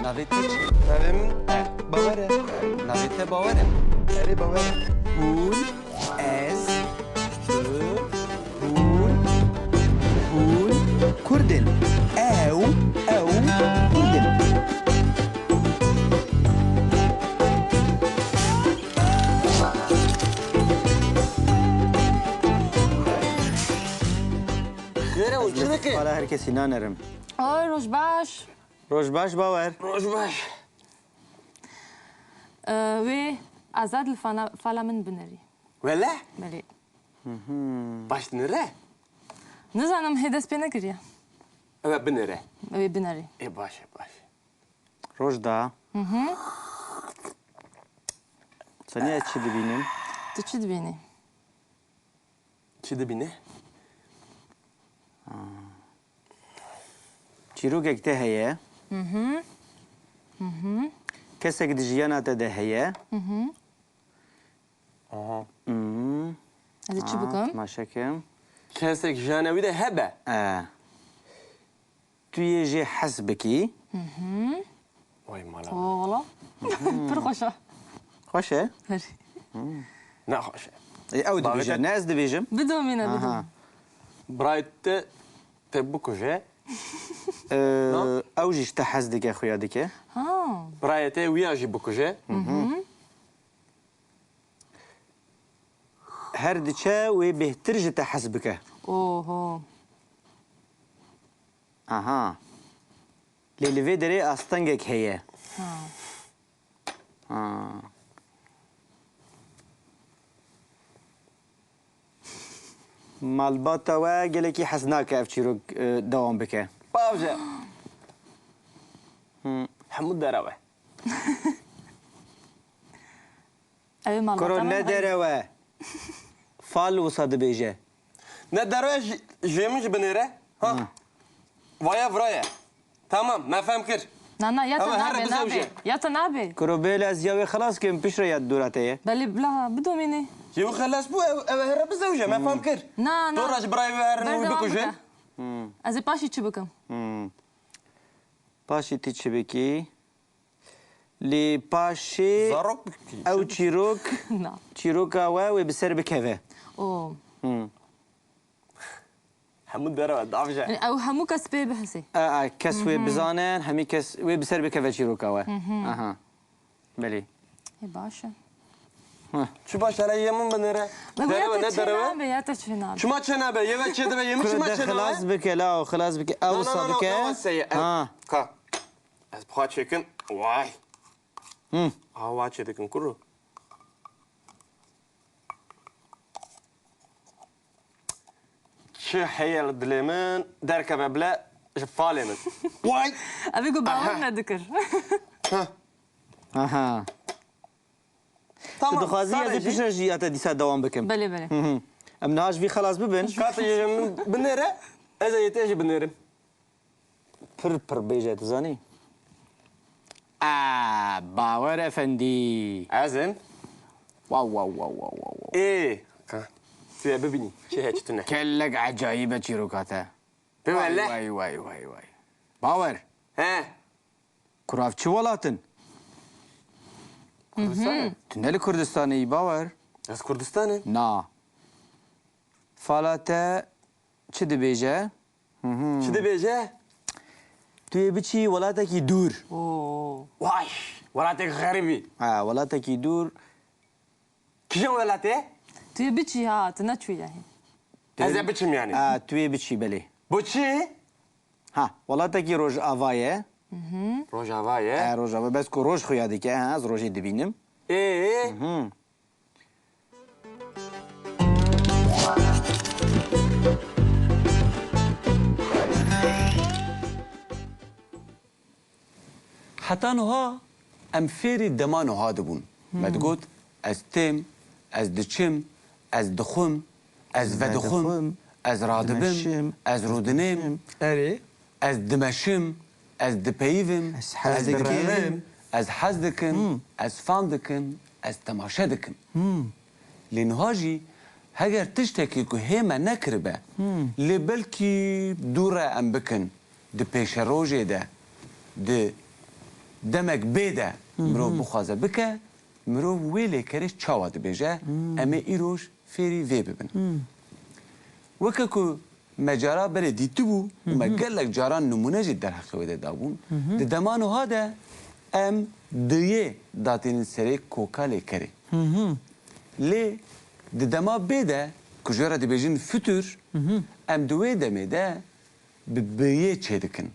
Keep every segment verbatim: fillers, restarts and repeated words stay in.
Navê te çi? Navê min Bawer e. Navê te Bawer e. Erê, Bawer e. Hûn, ez, tu, hûn, hûn Kurd in. Ew, ew Kurd in. Xêr e, hûn çi dikin? Pala her kesî nanerim. Oy, roj baş. Roj baş, Bawer. Roj baş. Ee, wê Azad li fana-, fala min binerî. Wele? Belê. Baş dinire? Nizanim, hê dest pê nekiriye. Ew ê binire. Ew ê binerî. Ê, baş e, baş e. Roj da. Hı hı. Senî ez çi dibînim? Tu çi dibînî? Çi dibîne? Çîrokek te heye. Hı hı. Hı hı. Kesek di jiyana te de heye. Hı hı. Aha. Hı. Ez ê çi Aa, bikim? Temaşe kim? Kesek jiyana wî de hebe. E. Tu yê jê hez bikî. Hı hı. Vay mala. Oo, wala. Pir xweş e. Xweş e? Herî. Ne xweş e. E, ew dibêje, ne ez dibêjim. Bidomîne, bidomîne. Birayê te te bikuje. E, ew jî ji te hez dike, xuya dike. Ha. Birayê te wiya jî bikuje. Hı hı. Her diçe wê bêhtir ji te hez bike. Oho. Aha. Lê li vê derê astengek heye. Ha. Ha. Malbata we gelekî hez nake ev çîrok, e, dewam bike. Bavje. Hı. Hemû derew e. Ew ê malbata Kuro, min ne derew e. Fal wisa dibêje. Ne derew e, ji, jê min jî binêre. Ha. Hı. Vaya vira ye. Tamam, me fehm kir. Na, na, ya te Ama here nabe, bizew nabe. jê. Ya te nabe. Kuro, bêle ez ya wê xelas kim, piştre ya dora te ye. Belê, bila bidomîne. Yê wî xelas bû, ew, ew here bizew jê, me fehm kir. Na, na. Dora ji birayê wê here nû Berdewam bikuje. bike. Hmm. Ez ê paşî çi bikim? Hmm. Paşî ti çi bikî? Lê paşê Zarok bikî. ew çîrok, Na. çîroka we wê bi ser bikeve. O. Hmm. Hemû derew e, davje. Yani ew hemû kes pê bihesê. A, a, kes wê bizanin, hemî kes wê bi ser bikeve çîroka we. Aha. Belê. Ê, baş e. Heh. Çi baş, hele yê min binêre. Me goya Derew e, te ne derew e? çênabe, ya te çênabe. Çima çênabe? Yê ve çêdibe, yê min Kuro çima de çênabe? xilas bike, la, xilas bike. Ew Na, na, wisa na, na, bike. na, wese ye, ew. Ha. Ka. Ez bi xwe çêkim. Vay. Hı. Awa çêdikin kuro. Çi heye li dilê min derkeve bile ji falê min. Vay! Ev ê ku bawer Aha. nedikir. Heh. Aha. Tamam, Tu dixwazî ez ê sadece. piştre jî ya te dîsa dewam bikim. Belê, belê. Hı hı. Em niha ji vî xelas bibin. Ka tu yê min binêre, ez ê yê te jî binêrim. Pir pir bêje, tu zanî? A, Bawer Efendî. Ez im. Wow, wow, wow, wow, wow, wow. Ê, ka. Tu yê bibînî. Çi heye, çi tune? Kellek ecayîb e çîroka te. Bi Vay, wele. vay, vay, vay, vay. Bawer. He. Kurav çi welatin? Kurdistan e. Tu ne li Kurdistanê yî, Bawer? Ez Kurdistan im. Na. Fala te çi dibêje? Hı hı. Çi dibêje? Tu yê biçî welatekî dûr. Oo. Vay, welatek xerîbî. Ha, welatekî dûr. Kîjan welatê? Tu yê biçî ha, tu neçûyî hîn. Ez ê biçim yanî. Ha, tu yê biçî, belê. Bo çi? Ha, welatekî Rojava ye. Rojava ye. Ha, Rojava. Bes ku roj xuya dike, ha, ez rojê dibînim. Ê? Hı hı. Heta niha em fêrî dema niha dibûn. Me digot, ez têm, ez diçim, ez dixwim, ez vedixwim, ez radibim, dimeşim, ez rûdinêm, Erê. ez dimeşim, ez dipeyivim, Ez hez ez dikim. direvim, ez hez dikim, Hmm. ez fam dikim, ez temaşe dikim. Hmm. Lê niha jî heger tiştekî ku hê me nekiribe, Hmm. lê belkî dû re em bikin, di pêşerojê de, di Demek bê de mirov bixwaze bike, mirov wê lêkerê çawa dibêje, em ê îroj fêrî vê bibin. Weke ku me cara berê dîtibû û me gelek caran nimûne jî derheqê wê de dabûn, di dema nuha de em diyê datînin serê koka lêkerê. Lê di dema bê de ku ji wê re dibêjin fitur, em di wê demê de bi biyê çêdikin.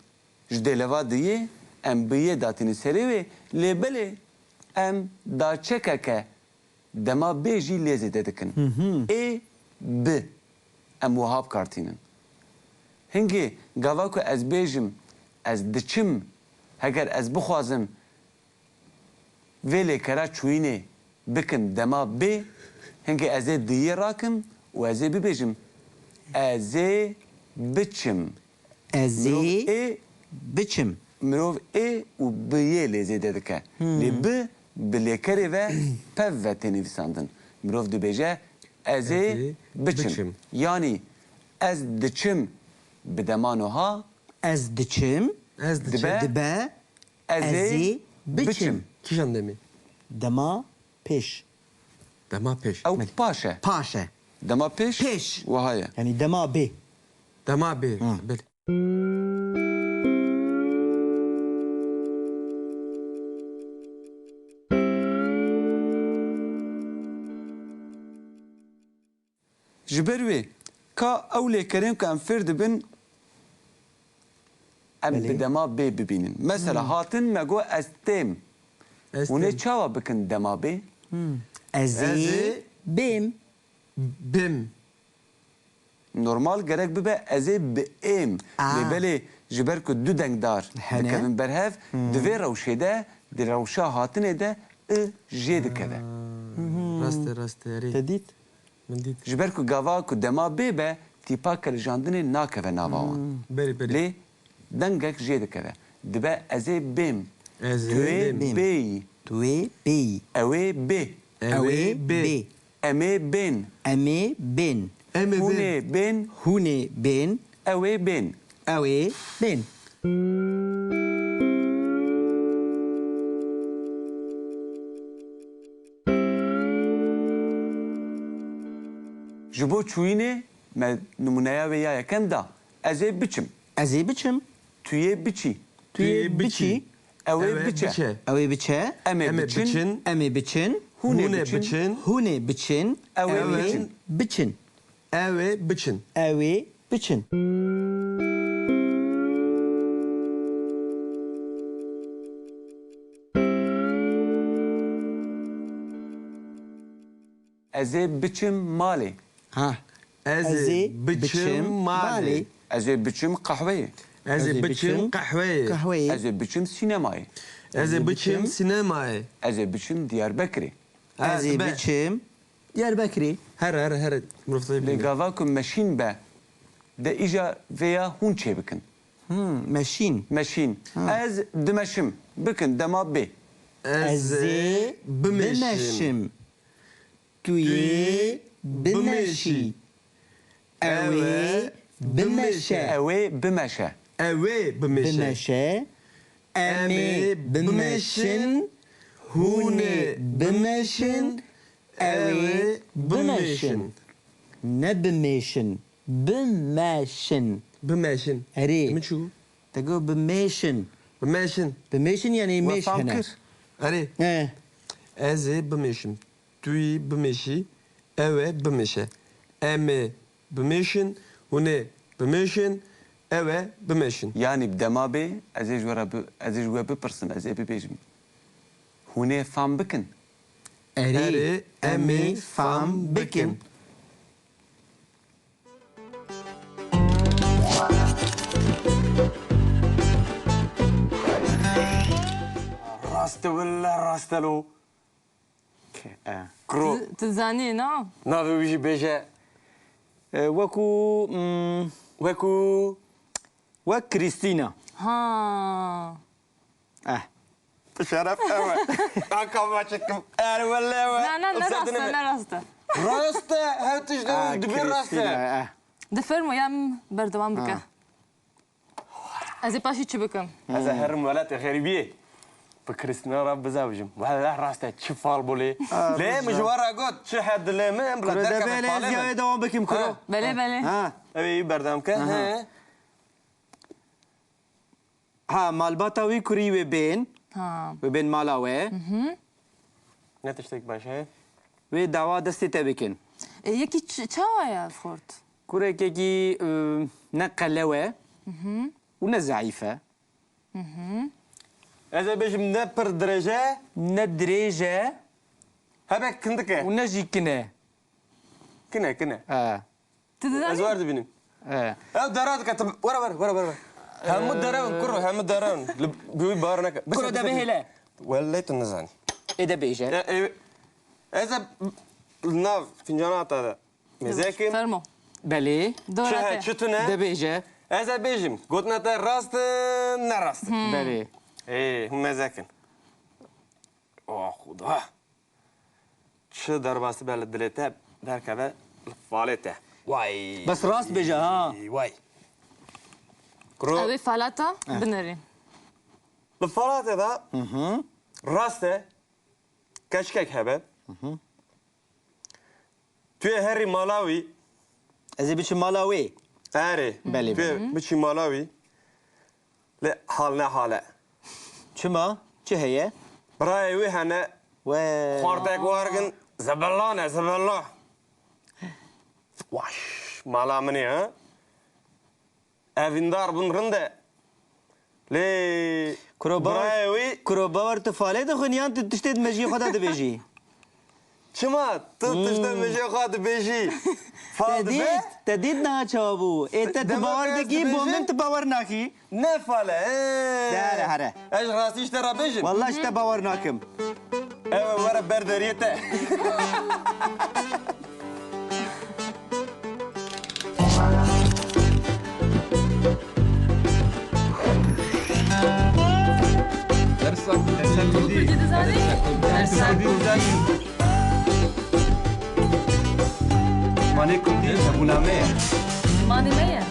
Ji dêleva diyê em biyê datînin serê wê, lê belê em daçekeke dema bê jî lê zêde dikin. Ê, bi. Em wiha bi kar tînin. Hingê gava ku ez bêjim, ez diçim, heger ez bixwazim vê lêkera çûyînê bikim dema bê, hingê ez ê diyê rakim û ez ê bibêjim, ez ê biçim. Ez Mirov ê ê biçim. Mirov ê û bi yê lê zêde dike. Lê bi, bi lêkerê ve pev ve tê nivîsandin. Mirov dibêje, ez ê Ez ê biçim. biçim. Yanî ez diçim bi dema nuha Ez diçim. Ez diçim. Dibe. Dibe. Ez Ez ê ê biçim. biçim. Kîjan demê? Dema pêş. Dema pêş. Ew Belê. paş e. Paş e. Dema pêş Pêş. wiha ye. Yanî dema bê. Dema bê. Hı. Belê. Ji ber wê ka ew lêkerên ku em fêr dibin, em Belê. bi dema bê bibînin. Mesela Hmm. hatin me got ez têm. Ez Hûn ê têm. çawa bikin dema bê? Hmm. Ez Ez ê ê bêm. bêm. Normal gerek bibe ez ê bi êm. Aa. Lê belê ji ber ku du dengdar Hene. dikevin ber hev, Hmm. di vê rewşê de, di rewşa hatinê de i jê dikeve. Ha. Rast e, rast e, erê. Te dît? Min dît. Ji ber ku gava ku dema bê be, tîpa kilijandinê nakeve nava wan. Hmm. Belê, belê. Lê dengek jê dikeve. Dibe ez ê bêm. Ez ê Tu ê bêm. bêyî. Tu ê bêyî. Ew ê bê. Ew ê bê. Em ê bên. Em ê bên. Em ê Hûn bên. ê bên. Hûn ê bên. Ew ê bên. Ew ê bên. Ji bo çûyînê me nimûneya wê ya yekem da. Ez ê biçim. Ez ê biçim. Tu yê biçî. Tu yê biçî. Ew ê biçe. Ew ê biçe. Em ê biçin. Em ê biçin. Hûn ê biçin. Hûn ê biçin. Ew ê biçin. Ew ê biçin. Ew ê biçin. Ez ê biçim malê. Ha. Ez ê biçim malê. Ez ê biçim qehweyê. Ez ê biçim qehweyê. Qehweyê. Ez ê biçim sînemayê. Ez ê biçim sînemayê. Ez ê biçim Diyarbekirê. Ha, Ez ê dibe. biçim Diyarbekirê. Here, here, here. Mirov Lê gava ku meşîn be, de îja vêya hûn çêbikin. Hmm, meşîn. Meşîn. Ha. Ez dimeşim. Bikin dema bê. Ez ê bimeşim. Tu yê bimeşî. Ew ê bimeşe. Ew ê bimeşe. Ew ê bimeşe. Bimeşe. Em ê bimeşin. Hûn ê bimeşin. Ew ê bimeşin. Ne bimêşin. Bimeşin. Bimeşin. Erê. Min çû? Te got bimêşin. Bimeşin. Bimêşin yanî We mêş fam hene. kir. Erê. He. Ez ê bimêşim. Tu yî bimêşî. Ew ê bimêşe. Em ê bimêşin. Hûn ê bimêşin. Ew ê bimêşin. Yanî bi dema bê, ez ê ji we re bi-, ez ê ji we bipirsim, ez ê bibêjim. Hûn ê fam bikin. Erê, Erê, em ê em ê fam fam bikin. bikin. Rast e wele, rast e lo. Ke-, e. Kuro. Tu, tu zanî, na? Navê wî jî bêje. E, wekû, mm, Wekû? Wek Krîstîna. Ha. Eh. Şeref ew e. Kaka ma çekim. Er wele ew e. Na, na, ne rast e, ne rast e. Rast e, her tişt Ah, dibê rast e. Krîstîna, eh. Di fermo ya min berdewam bike. Ha. Ez ê paşî çi bikim? Ez ê herim welatê xerîbiyê. Bi Krîstîna re bizewicim. Wele rast e, çi fal bû lê. Ha, lê rast min e. Ji we re got, çi he dilê min, em bila Kuro derkeve debê lê falê ez min. Yawê dewam bikim, kuro. Ha. Belê, belê. Ha. Ew ê wî berdewam ke. Aha. He. Ha, malbata wî kurî wê bên. Ha. Wê bên mala we. Mhm. Ne tiştek baş e? Wê dawa destê te bikin. E, yekî ç-, çawa ye xort? Kurekekî, e, ne qelew e Mhm. û ne zeîf e. Mhm. Ez ê bêjim ne pir dirêj e. Ne dirêj e. Hebe kindik e. Û ne jî kin e. Kin e, kin e. E. Tu dizanî? Ez wer dibînim. E. Ew dera dike, tu were, were, were, were. Hemû dere in, kuro, hemû dere in. Li, bi wî bar neke. Kuro de bihêle. Wellay tu nizanî. Ê de bêje. E, e, ez e li nav fincana te de. Mezekim. Fermo. Belê. Dora Çi he, te. Çi tune? De bêje. Ez e bêjim. Gotina te rast in, ne rast in. Hmm. Belê. Ê, hûn mezekin. Oh, Xuda. Çi derbasî be li dilê te, derkeve li falê te. Way. Bes rast bêje, ha. Way. Kuro. Ew ê falata Eh. binerî. Li falate de Hı hı. rast e. Keçikek hebe. Hı hı. Tu yê herî mala wî. Ez ê biçim mala wê. Erê. Belê, Tu yê belê. biçî mala wî. Lê hal ne hal e. Çima? Çi heye? Birayê wî hene. We. Xwartek wargin. Zebella ne, zebella. Waş. Mala min e, ha? Evîndar bûn rind e. Lê Kuro bawer, birayê wî kuro bawer tu falê dixwin yan tu tiştê di mejiyê xwe de dibêjî? Çima? Tu Hmm. tiştê mejiyê xwe dibêjî? Fal Te dibe? dît, te dît niha çawa bû? Ê te tu Dema bawer ez dikî, bo dibêjim? min tu bawer nakî? Ne fal e, he. De here, here. Ez rastî ji te re bêjim. Wallah ji te bawer nakim. Ew e, were ber deriyê te. Dersa, dersa Kurdî. Kurdî dizanî? Dersa Kurdî dizanî. Zimanê Kurdî hebûna me ye. Zimanê me ye.